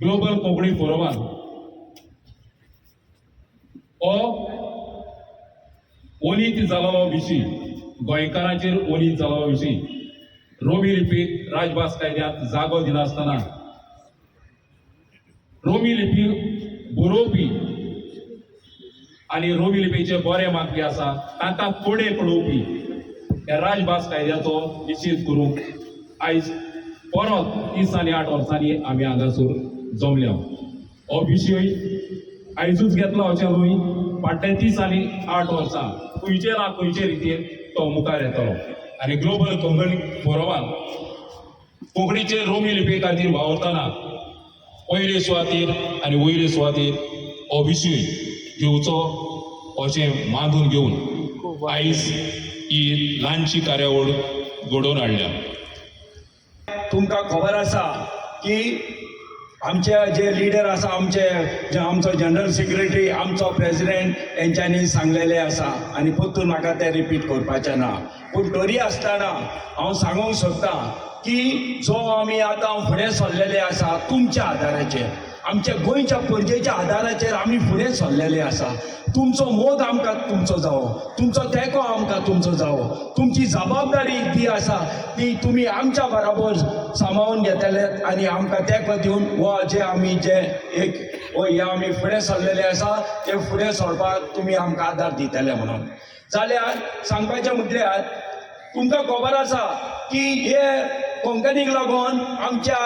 Global Konkani फोरमान हो ओनीत जालोलो विशय, गोंयकारांचेर ओनीत जालोलो विशय, रोमी लिपीक राजभास कायद्यांत जागो दिनासतना रोमी लिपी बरोवपी आनी रोमी लिपीचे बरे मागपी आसा तांकां कोडे पळोवपी ह्या राजभास कायद्याचो निशेध करूंक आयज परत 30 आनी 8 वर्सांनी आमी हांगासर जमल्या. हो विशय आयजूच घेतला अशें न्हय, फाटले 30 आनी 8 वर्सां खंयचे ना खंयचे रितीन तो मुखार येतलो. आनी ग्लोबल कोंकणी फोरमान कोंकणीचे रोमी लिपी खातीर वावुरतना पयले सुवातेर आनी वयले सुवातेर हो विशय घेवचो अशें मानून घेवन आयज ही ल्हानशी कार्यावळ घडोवन हाडल्या. तुमकां खबर आसा की आमचे जे लिडर आसा, आमचे जे आमचो जनरल सेक्रेटरी, आमचो प्रेजिडेंट हेंच्यांनी सांगलेले आसा आनी परतून म्हाका तें रिपीट करपाचें ना. पूण तरी आसतना हांव सांगूंक सोदतां की जो आमी आतां फुडें सरलेले आसा तुमच्या आदाराचेर, आमच्या गोंयच्या परजेच्या आदाराचेर आमी फुडें सरलेले आसा. तुमचो मोग आमकां तुमचो जावो, तुमचो तेंको आमकां तुमचो जावो, तुमची जबाबदारी जी आसा ती तुमी आमच्या बराबर सामावून घेतले आनी आमकां तेंको दिवन हो जे आमी जे एक हो हे आमी फुडें सरलेले आसा ते फुडें सरपाक तुमी आमकां आदार दितले म्हणून. जाल्यार सांगपाचें म्हटल्यार तुमकां खबर आसा की हे कोंकणीक लागून आमच्या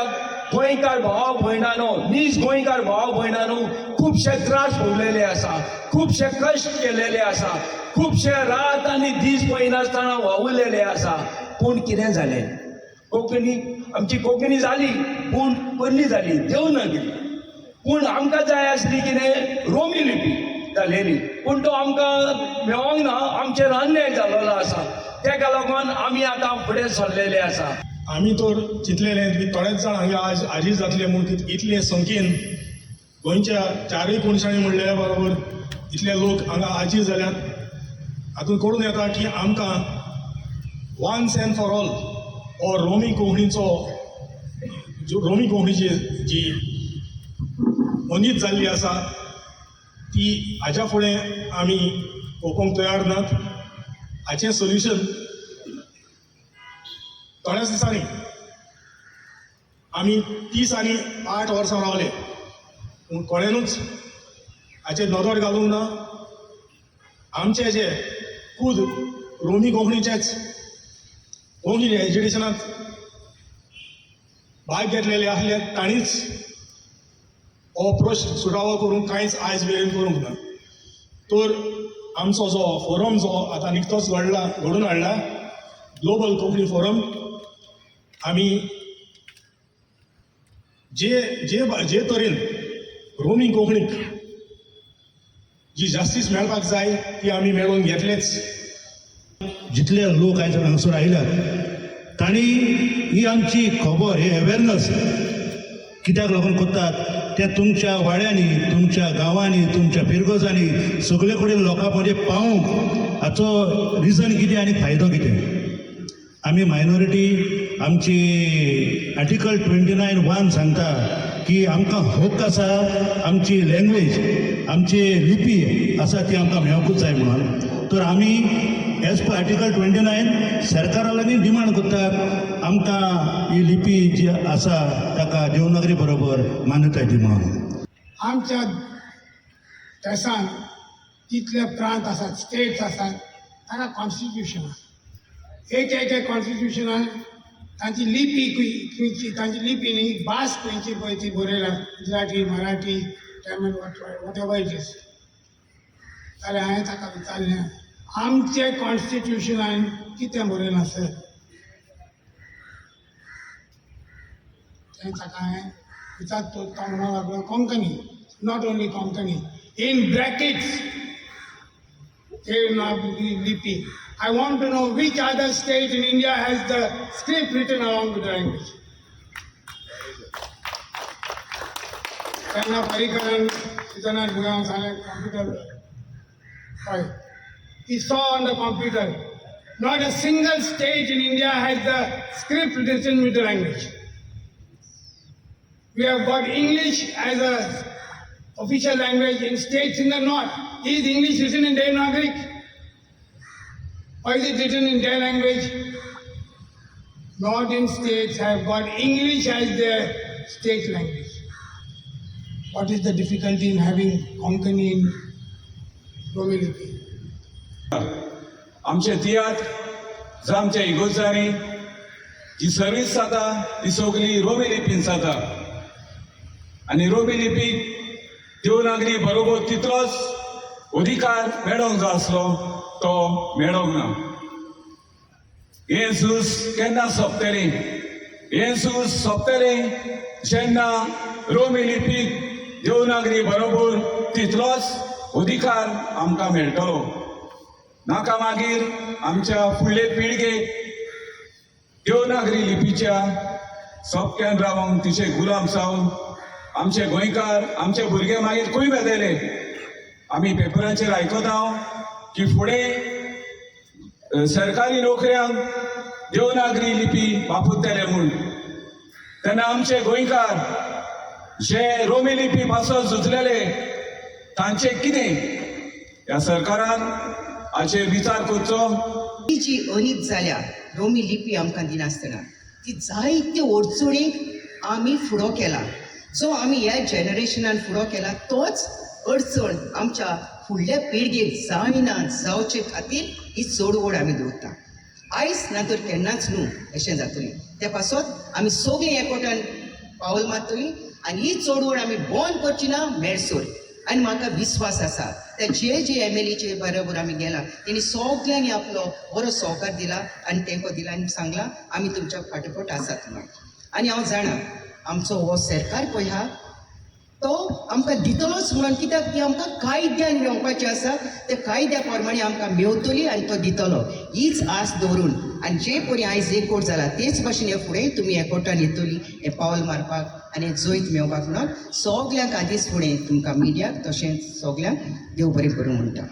गोंयकार भाव भयणानो, नीज गोंयकार भाव भयणानो खुबशे त्रास भोगलेले आसा, खुबशे कश्ट केलेले आसा, खुबशे रात आनी दीस पळयनासतना वावुरलेले आसा. पूण कितें जालें, कोंकणी आमची कोंकणी जाली पूण पयली जाली देवनागरी. पूण आमकां जाय आसली कितें रोमी लिपी जालेली, पूण तो आमकां मेळोंक ना, आमचेर अन्याय जाल्लो आसा. तेका लागून आमी आतां फुडें सरलेले आसा. आमी तर चिंतलेलें की थोडेच जाण हांगा आज हाजीर जातले म्हूण इतले संख्येन गोंयच्या चारूय कोनशांनी म्हणल्या बरोबर इतले लोक हांगा हाजीर जाल्यात. हातूंत कळून येता की आमकां वन्स एंड फॉर ऑल हो रोमी कोंकणीचो, रोमी कोंकणीची जी अनीत जाल्ली आसा ती हाज्या फुडें आमी पळोवंक तयार नात. हाचें सोल्युशन थोड्याच दिसांनी, आमी 30 आनी 8 वर्सां रावले पूण कोणेनूच हाचेर नदर घालूंक ना. आमचे जे खूद रोमी कोंकणीचेच कोंकणी एज्युकेशनांत भाग घेतलेले आसले तांणीच हो प्रश्न सुटावो करूंक कांयच आयज मेरेन करूंक ना. तर आमचो जो फोरम जो आतां निकतोच घडोवन हाडला ग्लोबल कोंकणी फोरम, आमी जे जे जे तरेन रोमी कोंकणीक जी जास्तीस मेळपाक जाय ती आमी मेळोवन घेतलेच. जितले लोक आयज हांगासर आयल्यात तांणी ही आमची खबर, ही अवेरनस कित्याक लागून करतात तें तुमच्या वाड्यांनी, तुमच्या गांवांनी, तुमच्या फिरगजांनी सगळे कडेन लोकां मदें पावोवंक हाचो रिजन कितें आनी फायदो कितें. आमी मायनॉरिटी, आमची आर्टिकल 29(1) सांगता की आमकां हक आसा, आमची लँग्वेज, आमची लिपी आसा ती आमकां मेळोवंकूच जाय म्हणून. तर आमी एज पर आर्टिकल 29 सरकारा लागीं डिमांड करतात आमकां ही लिपी जी आसा ताका देवनागरी बरोबर मान्यताय दी म्हणून. आमच्या देशान जितले प्रांत आसात, स्टेट्स आसात, ताका कॉन्स्टिट्युशन आसा. एक एक कॉन्स्टिट्युशनान तांची लिपी खंयची, तांची लिपी न्ही भास खंयची पळय ती बरयला, Gujarati, Marathi, Tamil, whatever it is. जाल्यार हांवें ताका विचारलें आमचे कॉन्स्टिट्युशनान कितें बरयलां सर. तें ताका हांवें विचारतो, तो म्हणूंक लागलो Konkani, not only Konkani, in brackets lipi. I want to know which other state in India has the script written along with the language. तेन्ना परिकरान सिद्धनाथ भुयांक सांगलें computer. He saw on the computer, not a single state in India has the script written with the language. We have got English as a official language in states in the north. Is English written in Devanagari? Or is it written in their language? Northern states have got English as their state language. What is the difficulty in having Konkani in Romi Lipi? आमचे तियात्र जावं आमच्या इगोर्जांनी जी service जाता ती सगळी रोमी लिपीन जाता आनी रोमी लिपीक देवनागरी बरोबर तितलोच अधिकार मेळोंक जाय आसलो, तो मेळोंक ना. हें झूज केन्ना सोंपतलें? हें झूज सोंपतलें जेन्ना रोमी लिपीक देवनागरी बरोबर तितलोच अधिकार आमकां मेळटलो. नाका मागीर आमच्या फुडले पिळगेक देवनागरी लिपीच्या सोपक्यान रावंक, तिचे गुलाम जावन आमचे गोंयकार, आमचे भुरगे मागीर खंय वेतले? आमी पेपराचेर आयकता की फुडें सरकारी नोकऱ्यांक देवनागरी लिपी वापरतले म्हूण. तेन्ना आमचे गोंयकार जे रोमी लिपी पासत झुजलेले तांचे कितें? ह्या सरकारान हाचेर विचार करचो. ही जी अनीत जाल्या रोमी लिपी आमकां दिनासतना, ती जायत्यो अडचणींक आमी फुडो केला. जो आमी ह्या जनरेशनान फुडो केला, तोच अडचण आमच्या फुडल्या पिळगेक जायना जावचे खातीर ही चळवळ आमी दवरता. आयज ना तर केन्नाच न्हू अशें जातलें. त्या पासत आमी सगळीं एकवटान पावल मारतलीं आनी ही चळवळ आमी बंद करची ना मेळसर. आनी म्हाका विस्वास आसा, त्या जे जे एमएलएचे बरोबर आमी गेला, तेणी सगल्यांनी आपलो बरो सहकार दिला आनी तेंको दिला आनी सांगला, आमी तुमच्या फाटोफाट आसात म्हणून. आनी हांव जाणा, आमचो हो सरकार पळय आहा तो आमकां दितलोच म्हणून, कित्याक ती आमकां कायद्यान मेवपाची आसा. त्या कायद्या प्रमाणे आमकां मेवतली आनी तो दितलो हीच आस दवरून. आनी जे परी आयज एकवट जाला, तेच भाशेन हे फुडें तुमी एकवटान येतली हें पावल मारपाक आनी हें जैत मेळोवपाक म्हणून सगल्यांक आदींच फुडें तुमकां मिडियाक तशेंच सगल्यांक देव बरें करूं म्हणटा.